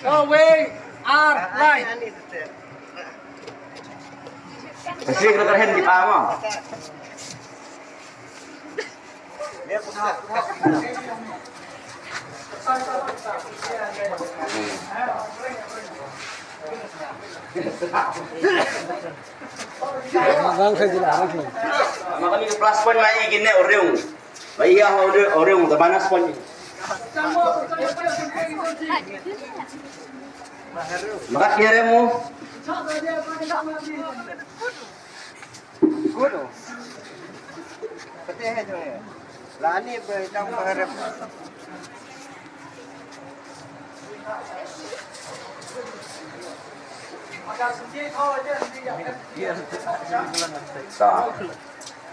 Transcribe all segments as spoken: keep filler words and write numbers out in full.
Kawei, ar, lai. Pasi ka terhen di pama. Rang sa jila, rang sa. Maka ni plus point mai kine orang. Ba iya, ore, ore, ka bonus point. Maka kire mo. Kuno. Pati hai jong ya. Lani ba jang ba harap. Sa.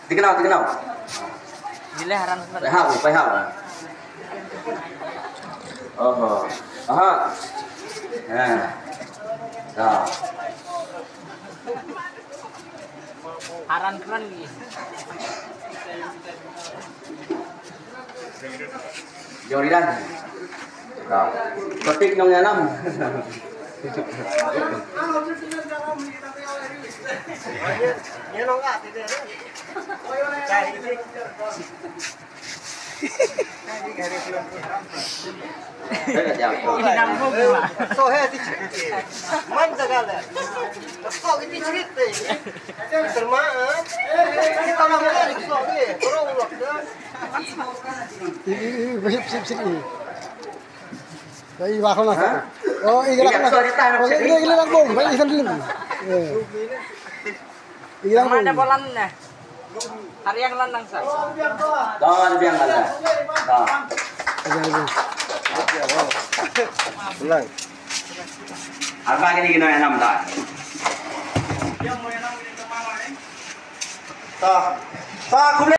Tikna, tikna. Nilai haran. Pai hau, pai hau. Oho. Aha. Ha. Sa. Haran kran ni. Jong Ridan. Ka. Kotik nong yanam. So he ti chit. Man jaga le. So ki ti chit te. Terma. Kita nak makan so ni. Terus. I, i, i, sip, sip, sip, i. Ba i ba khona. Ha? Oh, i gelak. Sorry, tahan. Oh, i gelak bom, ba i san lim. I gelak bom. Mana bolan ne? Hariang lan nang sa. Don biang lan. Don. Ulang. Apa kini kena enam dah? Ta. Ta, khublei.